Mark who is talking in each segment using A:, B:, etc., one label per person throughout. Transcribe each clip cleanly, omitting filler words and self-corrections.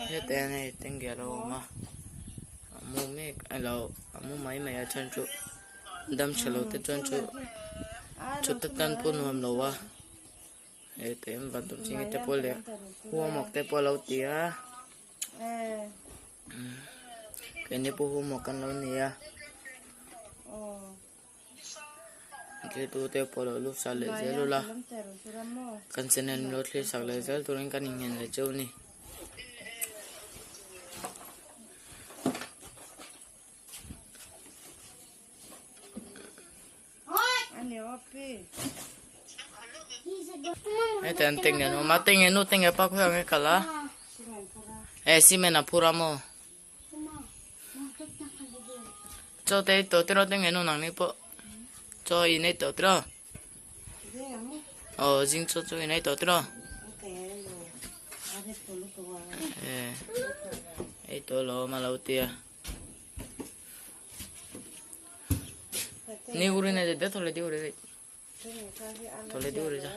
A: Heta hian hei tengge a lo awm a a mu mek a lo a mu mai mai a chuan chu dam tha lo te chuan chu thut atan pawh nuam lo a heta hian van tum ching te pawh leh homework te pawh a lo ti a keini pawh homework kan lo nei a. Thlir te pawh lo lut sak leh zel ula kan channel lo thlir sak leh zel turin kan innghen leh cheu a ni. Heta an tenge an awm a tenge nu tenge pa khawiah nge kal a e cement a phur a maw. Chaw te ei tawh tiraw te nge nu nang ni pawh chaw in ei tawh tiraw aw zing chaw chu in ei tawh tiraw e ei tawh lo awm a lo tia ni uri na de thole di uri thole di uri ja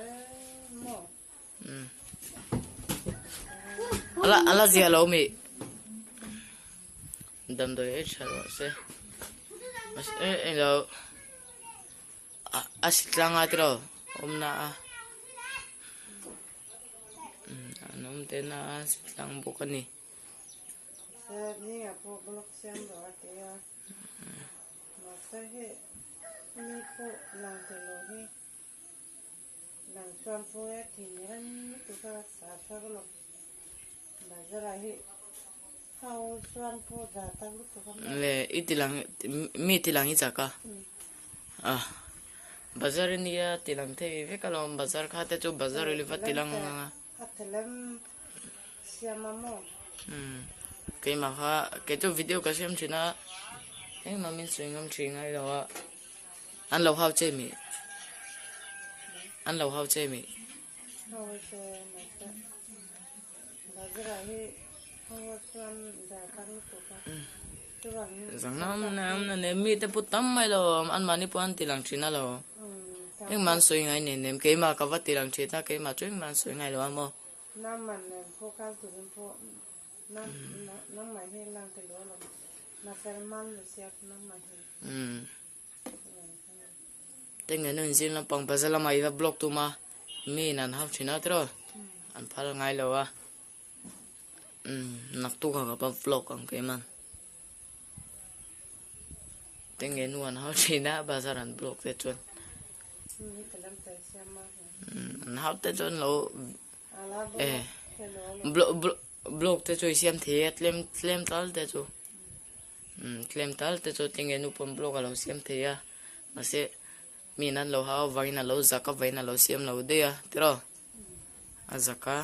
A: Ala ala zia lo mi damdawi ei tha rawh se e eng lo a si tlang a tiraw awm na a an awm te na a si tlang bawk a ni.
B: Nang chuan pawh e thin rem lutuk a sa thar lo bazar ah hi ho chuan pawh dah tak lutuk a maw.
A: Le i tilang mi tilang i chak a ah bazar i nia tilang thei vek alawm bazar kha te chu bazar i va tilang ang a.
B: A thelem siam a maw.
A: Umm keimah kha kei chu video ka siam thin a engmah min sawi ngam thin ngai lo a. An lo hau che mi? An lo hau che mi? Zangnam nam na nem mi te put tam mai lo an mahni pawh an ti lang thin a lo. Engmah an sawi ngai nen nem keimah ka va ti lang thin a keimah chu engmah an sawi ngai lo a maw. Umm. Tenge nun zing lampang bazar lamah i va block tum a mi in an hau thin a tiraw an phal ngai lo a umm naktuk ah ka va vlog ang keimah tenge nu an hau thin a bazar an block te chuan umm an hau te chuan lo eh block te chu i siam thei a tlem tlem tal te chu. Umm tlem tal te chu tinge nu pawn block a lo siam thei a mahse mi in an lo hau avangin a lo zak avangin a lo siam lo daih a tiraw a zak a.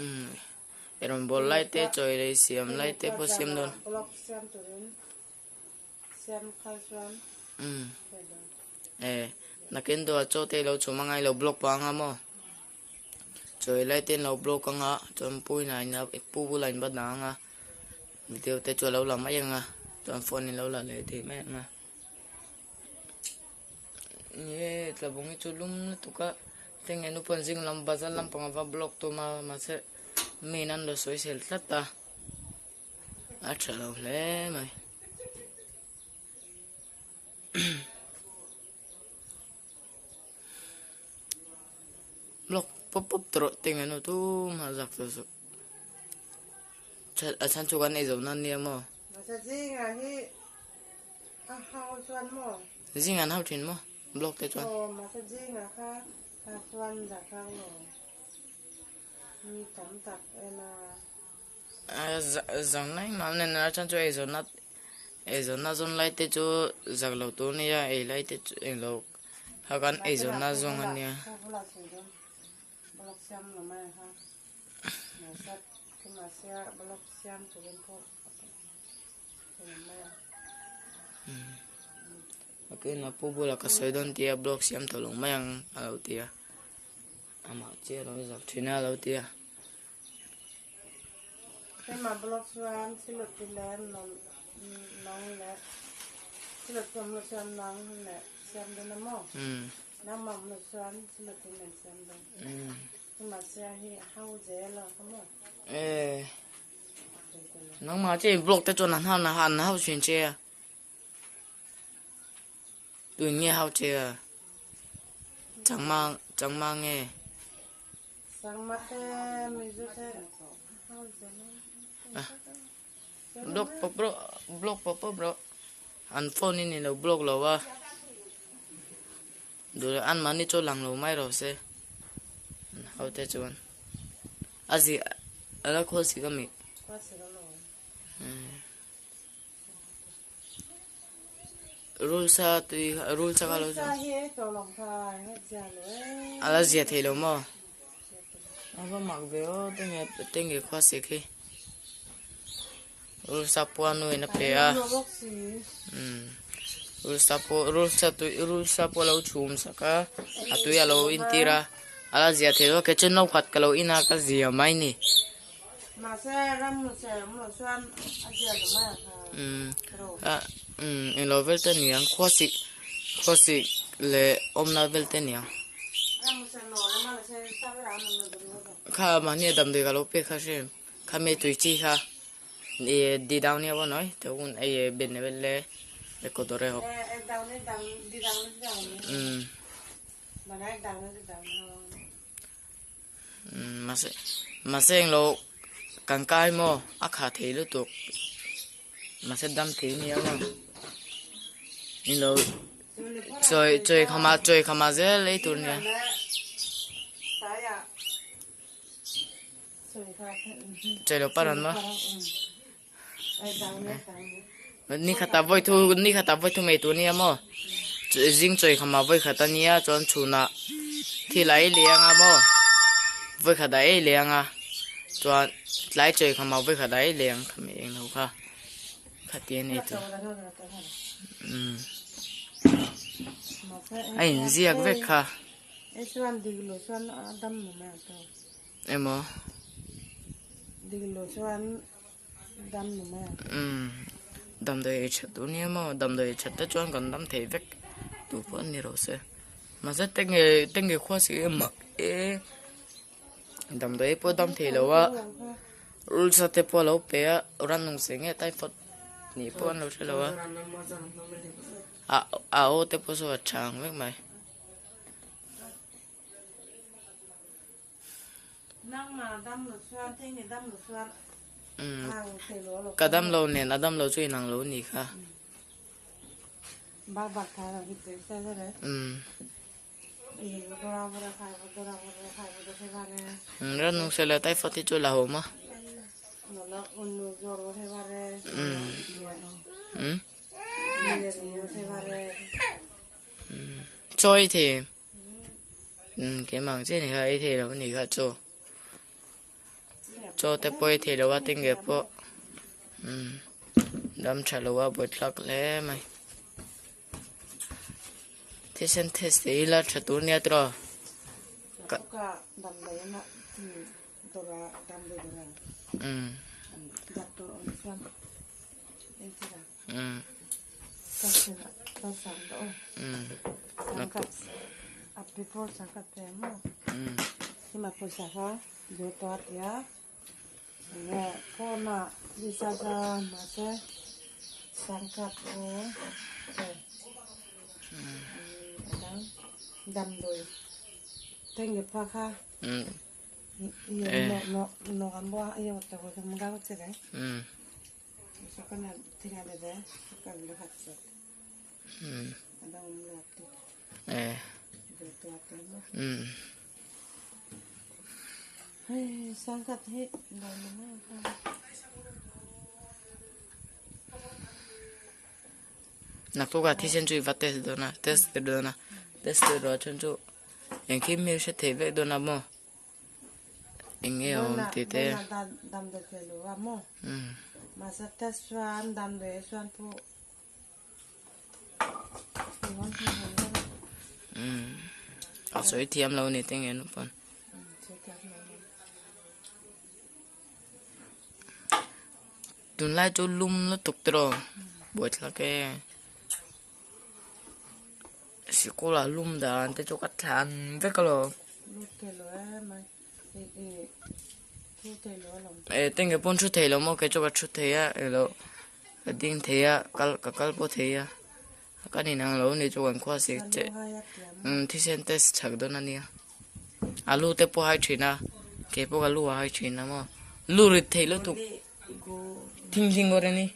A: Umm i rawn bawl lai te chawi lei siam lai te pawh siam dawn. Umm e nakin dawh chaw te ilo chhum angai lo block pah anga maw chawi lai te an lo block anga chuan pu in a pu bulah in va dah anga video te chu alo la mai anga chuan phone in lo la leh thei mai anga nge tlabawng hi chu lum lutuk a. Tenge nu pawn zing lam bazar lampang ava block tum a mahse mi in an lo sawi sel tlat a a tha lo hle mai. Block pawp pawp tawh rawh tenge nu tum a zak tawh suh a chhan chu kan ei zo nan nia maw.
B: Mahse zingah hi a hau chuan maw.
A: Zingah an hau thin maw. Blog te chuan.
B: Aw mahse zingah kha kha chuan dah kang lo mi tam tak en a.
A: Zang lai mam nen a chan chu ei zawn na ei zawn na zawn lai te chu zak lo tur nia ei lai te chu eng lo kha kan ei zawn na zawng a nia.
B: Blog siam lo mai kha mahse mahse blog siam turin pawh
A: Akin a pu bulah ka sawi dawn tia blog siam tawh lo mai ang a lo ti a amah chiah a lo zak thin a a lo ti a.
B: Keimah blog chuan Siluti leh nang leh Siluti awm lo chuan nang leh siam dawn a maw? Nangmah awm lo chuan Siluti nen siam dawn. Keimah siam hi hau zel a ka maw?
A: Nangmah che blog te chuan an hau an hau thin che a. Tuin nge hau che a? Changma changma nge? Block pawp rawh block pawp pawp rawh an phone in ilo block lo a duh leh anmahni chu lang lo mai rawh se an ho te chuan a zi a la khawl sik ami. Rul sa tui rul sa kha lo chu a la zia thei lo maw a va mak ve aw tinge tinge khua sik hi rul sa pawh a nuin a pe a umm rul sa pawh rul sa tui rul sa pawh a lo chhum sak a a tui a lo intir a a la zia thei lo a kei chu no khat ka lo in a ka zia mai ni. Umm englo vel te niang khuasik khuasik leh awmna vel te niang kha mahni a damdawi ka lo pek kha hre kha mi tui chi kha ih di dau nia pawh nawi te hun ei ben vel le ecuador e hawk umm. Mahse mahse englo kan kai maw a kha thei lutuk mahse dam thei nia maw englo chawi chawi khama chawi khama zel ei tur nia. Chawi lo paran maw ni khatah vawi thu ni khatah vawi thum ei tur nia maw zing chawi khama vawi khat a nia chuan chhunah thil a ei leh anga maw vawi khat a ei leh anga chuan tlai chawi khama vawi khat a ei leh ang khami eng ho kha khati a ni tur umm a inziak vek kha. Emaw. Umm damdawi ei that tur nia maw damdawi ei that te chuan kan dam thei vek tu pawh an ni rawh se mahse te nge te nge khua si em mak e damdawi pawh dam thei lo a rulsa te pawh a lo pe a rannung se nge typhoid nih pawh an lo hre lo a a a aw te pawh saw a chang vek mai. Ka damlo nen a damlo chu inang lo ni kha. Ranung sela typhoid hi chu la awm a. Chawi thei. Umm keimah ang chiah ni kha ei thei lo anih kha chaw chaw te pawh ei thei lo a tinge pawh umm dam tha lo a buaithlak hle mai thisen test te ila tha tur nia tiraw ka umm umm. Naktuk ah thisen chu i va test dawn a test dawn a test dawn chuan chu engkim hi hre thei vek dawn a maw. Eng nge awm tih te. A sawi thiam lo ni te nge nu pawn. Tunlai chu lum lutuk tiraw buaithlak e. Sikul ah lum dan te chu ka thlan vek alawm. E tenge pawn thu thei lo maw kei chu ka thu thei a eng lo ka ding thei a kal ka kal pawh thei a kan inang lo ni chu kan khua sik che thisen test chak dawn a nia. A lu te pawh a hai thin a kei pawh ka lu a hai thin a maw lu rit theih lutuk thing hling awr a ni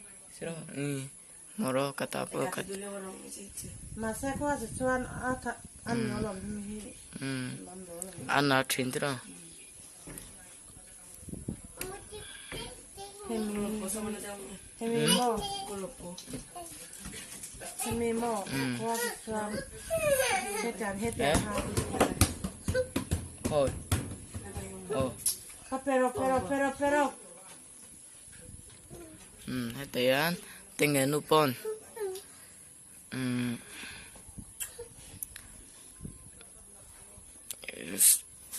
A: mawraw ka ta pawh ka a na thin tiraw. Heti hian tinge nu pawn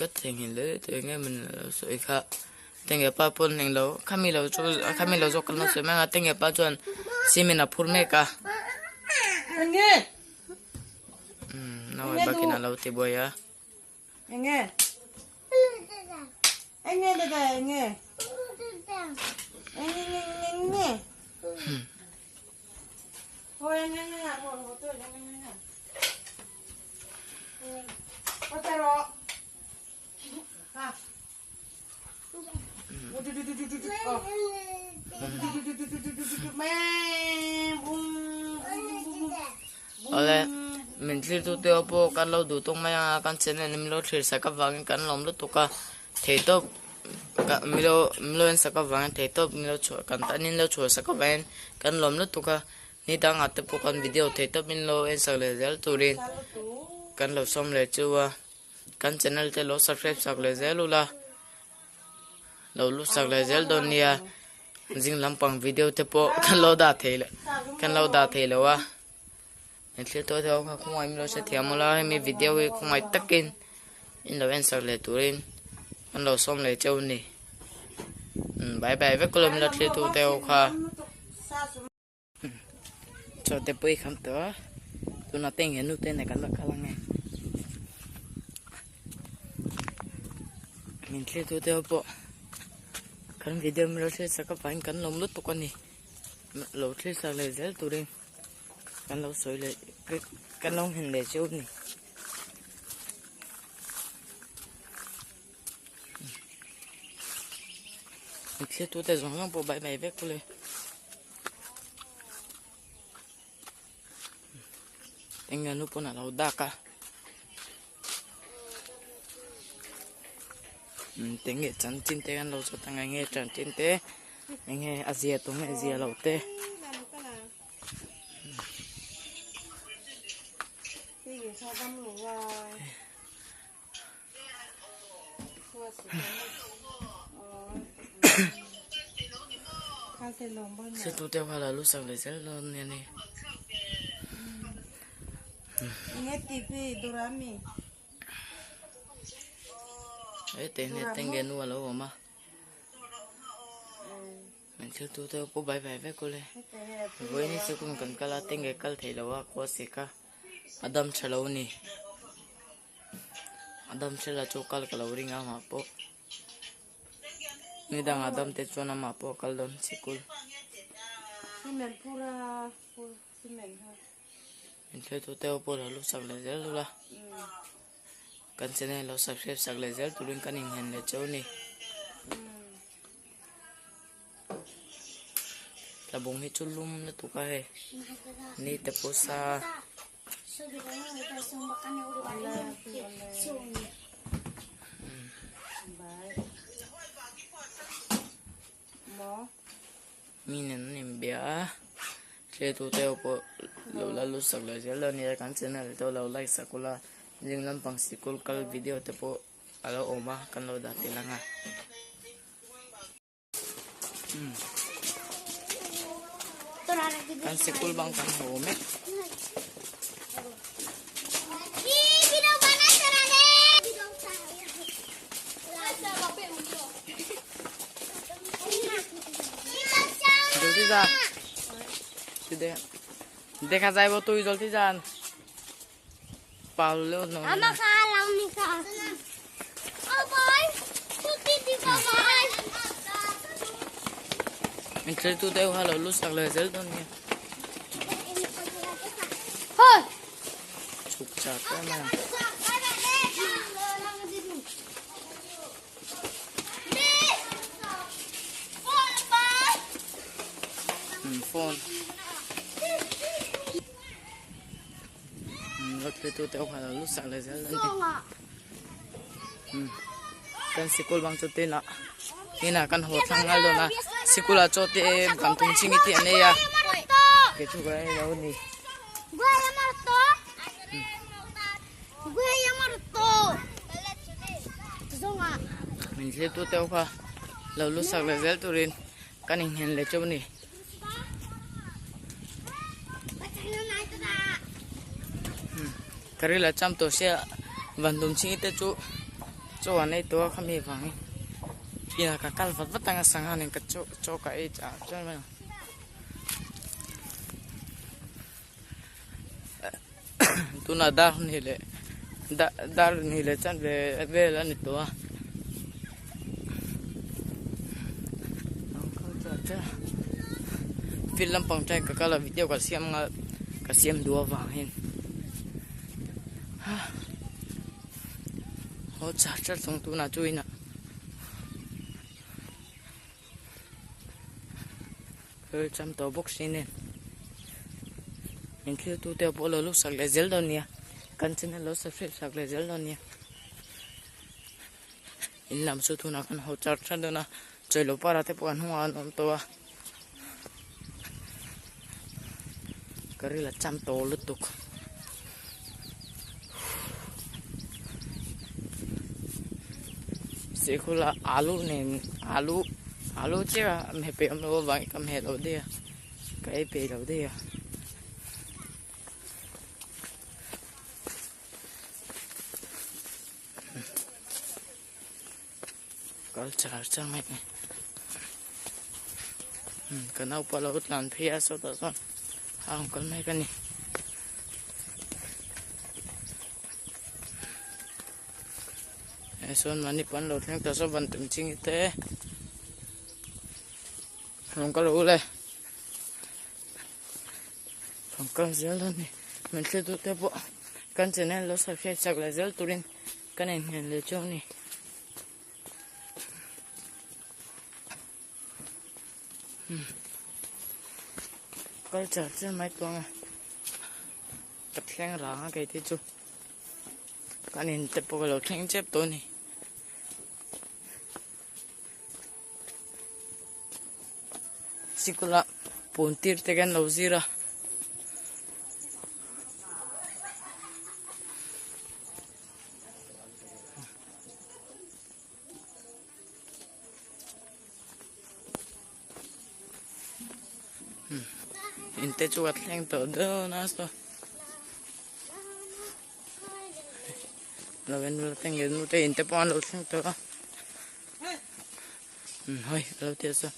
A: Ka theihnghilh leh daih eng nge min lo sawi kha tenge pa pawn englo khami lo chu khami lo zawk kan lo sawi mai ang a tenge pa chuan cement a phur mek a umm naupang bakin a lo ti buai a. Awle min thlir tu te pawh kan lo duh tawk mai ang a kan channel in min lo thlir sak avangin kan lawm lutuk a theihtawp min lo min lo en sak avangin theihtawp min lo chhuah kan tan in lo chhuah sak avangin kan lawm lutuk a. Ni dangah te pawh kan video thei tawp in lo en sak leh zel turin kan lo sawm leh chu a, kan channel te lo subscribe sak leh zel ula, lo lut sak leh zel dawn nia, zing lampang video te pawh kan lo dah thei leh kan lo dah thei lo a, in thlir tawh te ho kha khawngaih min lo hrethiam ula hemi video hi khawngaih takin in lo en sak leh turin kan lo sawm leh cheu a ni, bye bye vek ula min lo thlir tu te ho kha. Chaw te pawh i kham tawh a tunah te eng nu te nen kan la kal ang e min thlir tu te ho pawh kan video min lo thlir sak avangin kan lawm lutuk a ni lo thlir sak leh zel turin kan lo sawi leh kan lo nghen leh cheu a ni. Thlir tute zawng zawng pawh bai mai vek ule. Eng nu pawn a lo dak a. Tenge chanchin te kan lo chawt ang enge chanchin te enge a zia tawh nge zia lo te. Situ te kha la lu sak leh zel dawn nia ni. He te hne tenge nu a lo awm a. Min thil tu te pawh bai bai vek ule. Vawiin hi chu kum kan kal a tenge kal theih loh a khua sik a a dam tha lo a ni. A dam hrela chu kal ka lo ring a amah pawh ni dangah a dam te chuan amah pawh a kal dawn sikul. Min hruaitu te ho pawh lo lu sak leh zel ula kan channel lo subscribe sak leh zel turin kan innghen leh cheu a ni. Tlabung hi chu lum lutuk a hei ni te pawh sa. Mi nen an inbia a thlir tu te ho pawh lo la lut sak leh zel a nia kan channel te lo like sak ula zing lampang sikul kal video te pawh a lo awm a kan lo dah tel ang a. Kan sikul bang kan haw mek. জলদি যা। দেখা যাইব তুই জলদি যান পারলেও তুই ভালো লুজ থাকলে জলদি নিয়ে চুপচাপ phone tu teo kha lu sak le zel ni kan sikul bang chu te na ina kan ho thang ngal do na sikula cho te kan tum ching ti ane ya ke chu ga lo ni mình sẽ tu teo kha lo lu sak le zel turin kan in hen le chu ni karila cham to se vandum ching te chu cho anei to khami wangi ina ka kal vat vat anga sanga nen ka cho cho ka e cha chon ma tuna dar ni le dar ni le chan ve ve la ni to a film lampang trai ka kala video ka siam nga ka siam dua wangin ho char char thong tu na chuina hơi chăm tàu bốc xin nên mình khi tu theo bộ lúc sạc lại zel đâu nè cần chân lo subscribe sạc lại zel đâu nè in làm số thu na kan ho char char đâu na chơi lo para te puan huan om to karila chăm tàu lúc tục sikula alu nen alu alu che me pe om lo wang kam he lo de cái pe lo de kal char char mai kanau pa lo tlan phia so ta son ang kal mai ka ni son mani pan lo thleng ta so ban tum ching te không có lũ đây không có zel ni mình sẽ tụt theo bộ căn channel lo subscribe chak la zel turin kan en hen le chau ni kal char char mai tuanga cặp thleng ranga cái thế chu kan in te pawh lo thleng chep tawh ni sikula pawn tir te kan lo zir a in te chu ka thleng tawh dawn a saw lo en lo teng nu te in te pawh an lo thleng tawh a hoi lo ti a saw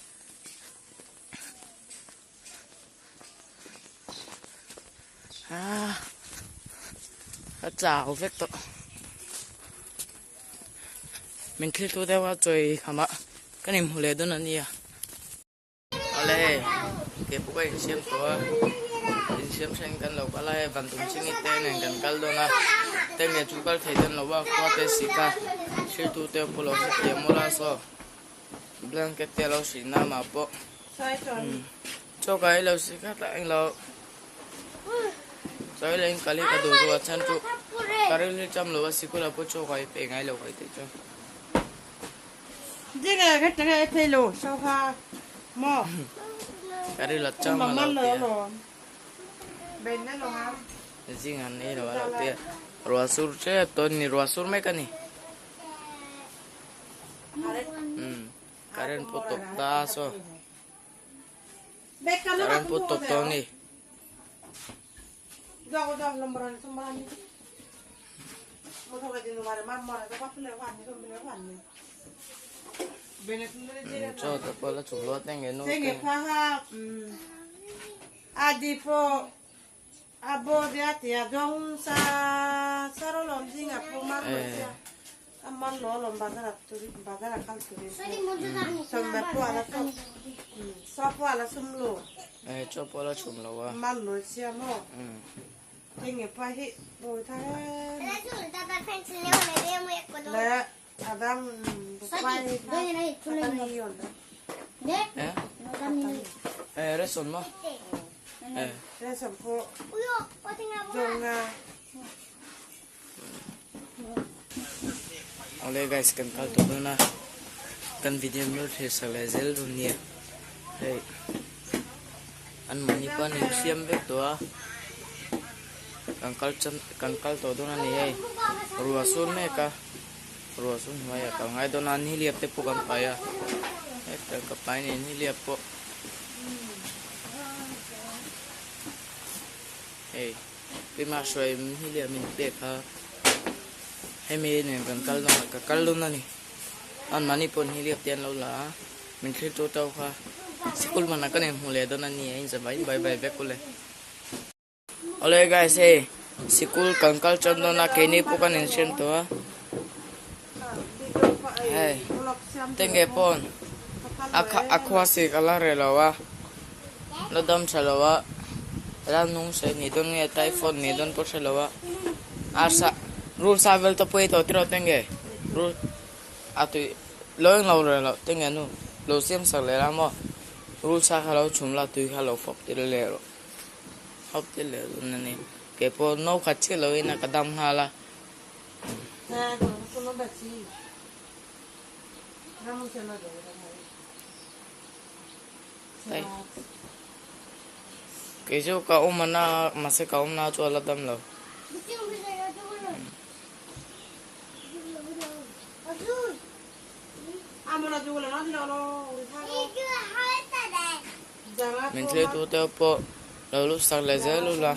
A: a chau vek tawh min thil tu deuh a chawi khamah kan inhmu leh dawn a nia. Ale ke pawh ka insiam tawh a insiam thleng kan lo kal a hei van tum ching te nen kan kal dawn a te nge chu kal thei dawn lo a khua te sik a thil tu te pawh lo hrethiam mawlh a saw blanket te a lo hrih na mah pawh chaw ka ei lo si khat a englo chaw ei lo in kal hi ka duh zawk a chhan chu ka ril hi cham lo a sikul ah pawh chaw ka ei peih ngai lo kai tih chu. Ka ril a cham a lo ti a zing an ei lo a lo ti a ruah sur tep tawh a ni ruah sur mek a ni current pawh tawp ta a saw current pawh tawp tawh a ni. Chaw te pawh la chhuk lo a teng nge nu te. Chaw pawh la chhum lo a. Reson maw? Awle guys kan kal tawh dawn a kan video min lo thlir sak leh zel dawn nia hei an mahni pawh an insiam vek tawh a kan kal chan kan kal tawh dawn a ni hei ruah sur mek a. Ruah chu hnuaiah kal ngai dawn a, nihliap te pawh kan pai a, heta ka pai nei nihliap pawh hei keimah hruai nihliap min pek kha hemi nen kan kal dawn a ka kal dawn a ni anmahni pawh nihliap te an lo la a min thlir tawh tawh kha sikul manah ka nen hmuh leh dawn a ni a inzavai in bye bye vek ule. Awle guys hei sikul kan kal tan dawn a keini pawh kan insiam tawh a hei tenge pawn a khua sik a la reh lo a la dam tha lo a la nung sei ni dawn nge typhoid ni dawn pawh hre lo a arsa rul sa vel te pawh hi tawh tiraw tenge rul a tui lo englo reh loh tenge nu lo siam sak leh la maw rul sa kha lo chhum la tui kha lo fawp tir leh rawh. Hawp te leh dawn a ni. Kei pawh no khat chiah lo in a ka dam nghal a. Kei chu ka awm a na mahse ka awm na chu a la dam lo. Min thlir tu te pawh lo lut sak leh zel ula.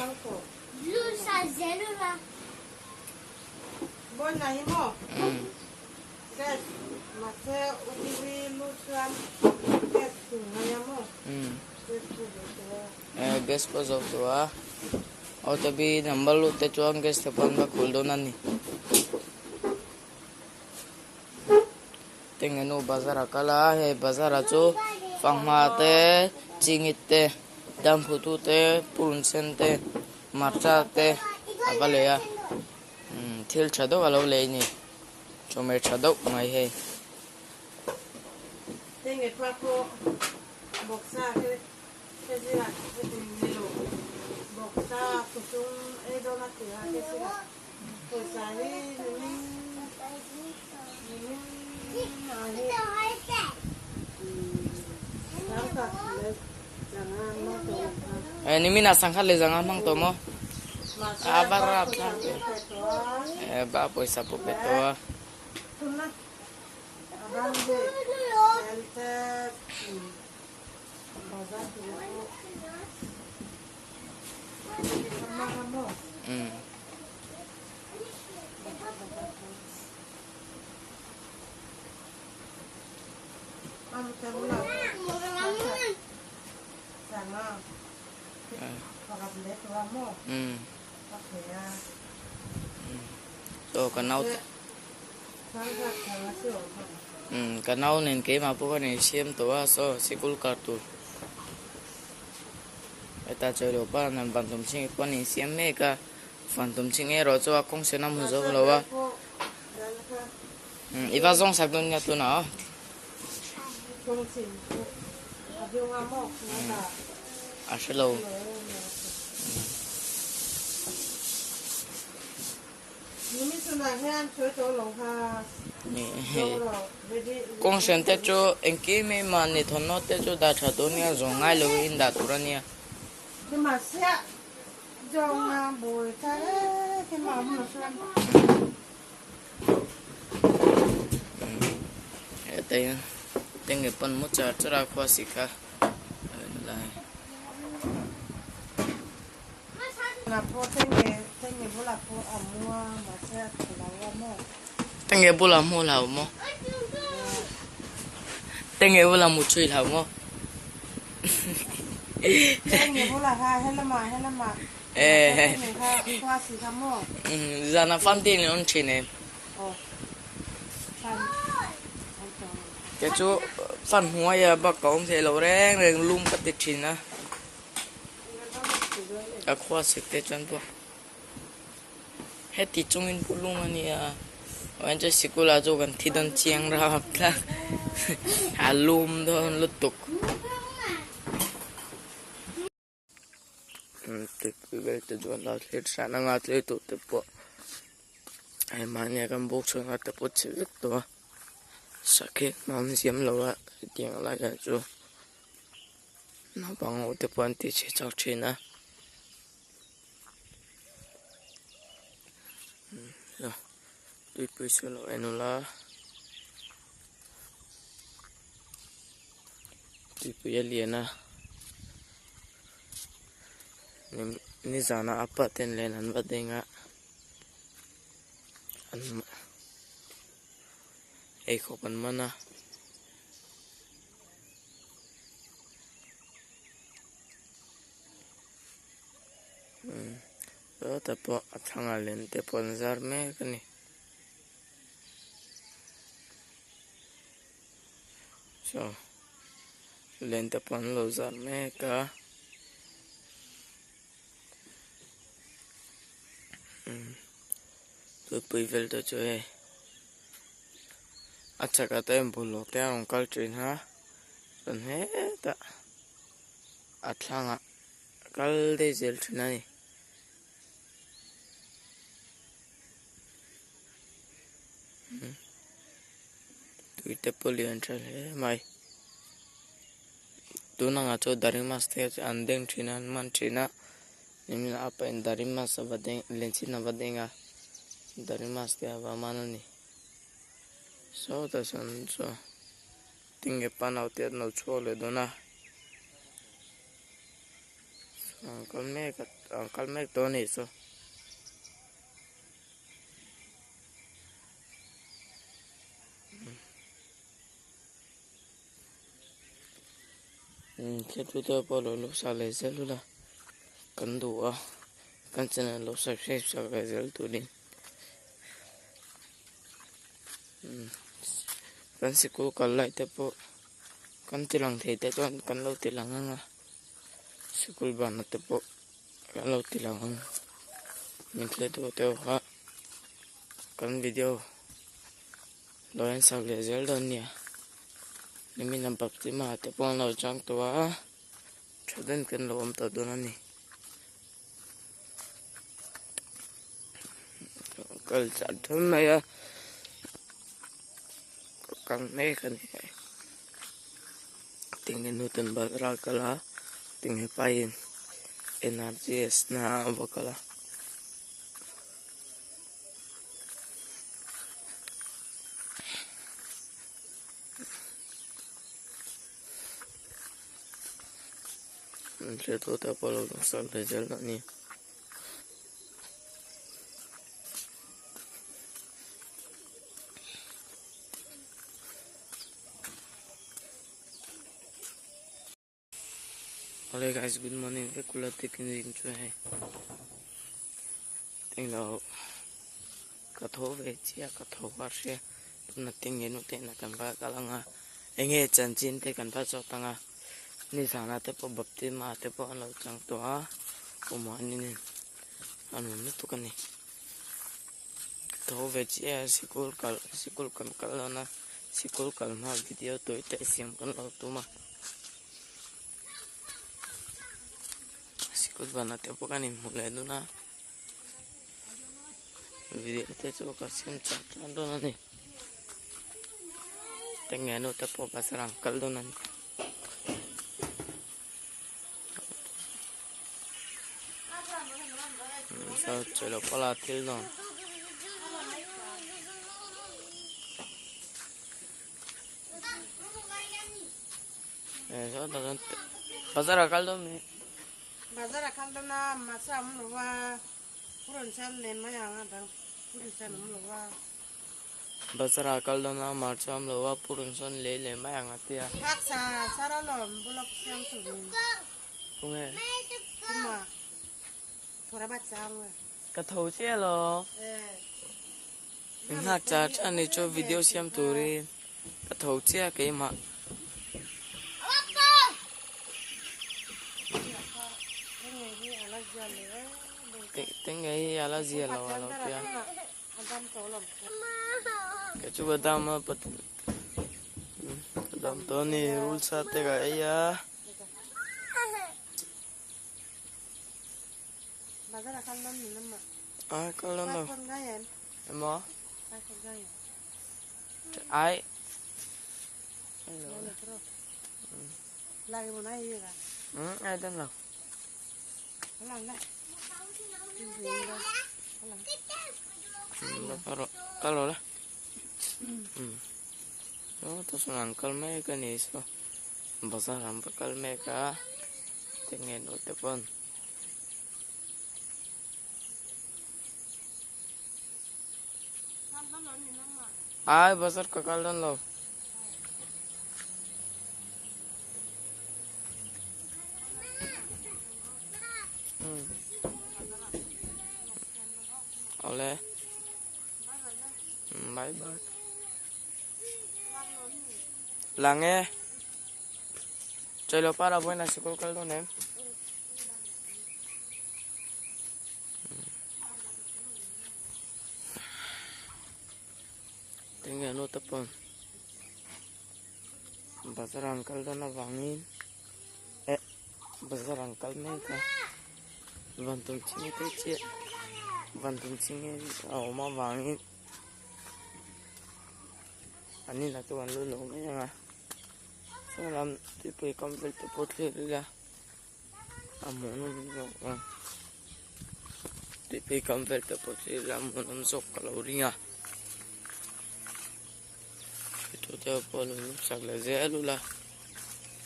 A: Gas pawh zo tawh a OTP number lut te chuan gas te pawh an va khul dawn a ni. Tenge nu bazar a kal a hei bazar ah chu fanghma te chingit te damphutu te purun sen te marcha te a va lei a umm thil tha deuh a lo lei a ni chawhmeh tha deuh mai hei. Nimina sangkhat leh zanga hmang tawh maw a va rap thlak ve ba pawisa pawh pe tawh a. Chaw ka nau ka nau nen keimah pawh ka nei siam tawh a saw sikul kar tur heta chawi loh pa nan van tum chhing pawh a ni siam mek a. Fan tum ching erawh chu a kawng sen a hmu zo lo a. I va zawng sak dawn nia tunah aw. A hre lo. Kawng sen te chu engkim hi mahni thawmhnaw te chu dah tha tur nia zawng ngai lo in dah tur a nia. Hetah hian tenge pawn mu char char a khua si kha lai. Tenge bulah hmu lo maw? Tenge bula mu chu i hlau maw?
B: Tenge bula kha helama helama tenge kha khua si kha maw?
A: Zana fan te in an thin em?
B: Aw fan an tawng.
A: Kei chu fan hnuaia bak ka awm thei lo reng reng lum ka ti thin a. Ka khua sik te chuan pawh. Heti chungin pu lum a nia chuan chu sikul ah chu kan thi dawn chiang rap tlat a lum dawn lutuk tuipui vel te chuan lo thlir hran anga thlir tur te pawh hei mahni a kan buk chhunga te pawh chhe vek tawh a sakhi hmang ziam lo a hetiang lai ah chu naupang ho te pawh an ti chhe chak thin a. Tuipui chu lo en ula tuipui a lian a nizan ah a pa ten len an va deng a an eikhawp an man a. Sawtah pawh a thlangah lem te pawh an zar mek a ni. Saw len te pawh an lo zar mek a. Tuipui vel te chu hei a chhakah te bawlhhlawh te a rawn kal thin a chuan hetah a thlangah a kal daih zel thin a ni. Tui te pawh lian tha hle mai tun angah chuan darimas te chu an deng thin a an man thin a nimin a pahin darimas a va deng lenchhin a va deng a darimas te a va man a ni sawtah sawn chuan. Tinge pa naute an lo chhuak leh dawn a an kal mek a an kal mek tawh a nih chu. Thil te pawh lo lo sa leh zel ula kan duh a kan channel lo subscribe sak leh zel turin. Kan sikul kal lai te pawh kan ti lang thei te chuan kan lo ti lang ang a sikul banna te pawh kan lo ti lang ang min thlir duh te kha kan video lo en sak leh zel dawn nia nimin a baptisma te pawh an lo chang tawh a tha den kan lo awm tawh dawn a ni. Kal char thum mai a ka kal mek a ni tinge nuten bazar a kal a tinge pain nrgs na a va kal a. Hello guys, good morning. Vek ula taking zing chu hei. Englo ka tho ve chiah ka tho a hria. Tuna tinge nu te na kan va kal anga. Enge chanchin te kan va zawt anga. Nizana te pawh baptisma te pawh an lo chang tawh a awmhani nen a nuam lutuk a ni tho ve chiah a sikul kal sikul kan kal dawn a sikul kal hma video tawi te siam kan lo tum a sikul banah te pawh kan inhmu leh dawn a video te chu ka siam chak tan dawn a ni. Tenge nu te pawh bazar an kal dawn a ni. Chelo pala thil dawn. Bazar a kal dawn mi.
B: Bazar a kal dawn a masa awm lo va purun sen len mai ang a dang purun sen awm lo va.
A: Bazar ah kal dawn a mar chu awm lo a purun sawn lei leh mai ang a tia.
B: Phak sa char alawm block siam turin.
A: Tunge?
B: Kuma thora bat chang e.
A: Ka tho chiah lo. Min nghak char char ni chu video siam turin ka tho chiah keimah. Tenge hi ala zia lo a lo tia. Kei chu ka dam a ka dam tawh a ni rul sa te ka ei a. A kal dawn lo emaw ai ai dawn lo. Kal rawh la tah chuan an kal mek a ni saw bazar an va kal mek a tinge naute pawn ai bazar ka kal dawn lo. Awle bye bye lang e chailo para vawiin ah sikul kal dawn em. Tinge nu te pawn bazar an kal dawn avangin eh bazar an kal mek a vantum chhingi te chiah vantum chhingi a awm avangin an inah chuan an lut lo mai ang a saw lam tuipui kam vel te pawh thlir ila a hmuhnawm zawk ang tuipui kam vel te pawh thlir ila a hmuhnawm zawk ka lo ring a tute pawh lo lut chak leh zel ula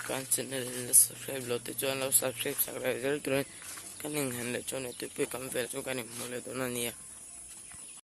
A: kan channel in la subscribe lo te chuan lo subscribe chak leh zel turin kan innghen leh chuan tuipui kam vel chu kan inhmuh leh dawn a nia.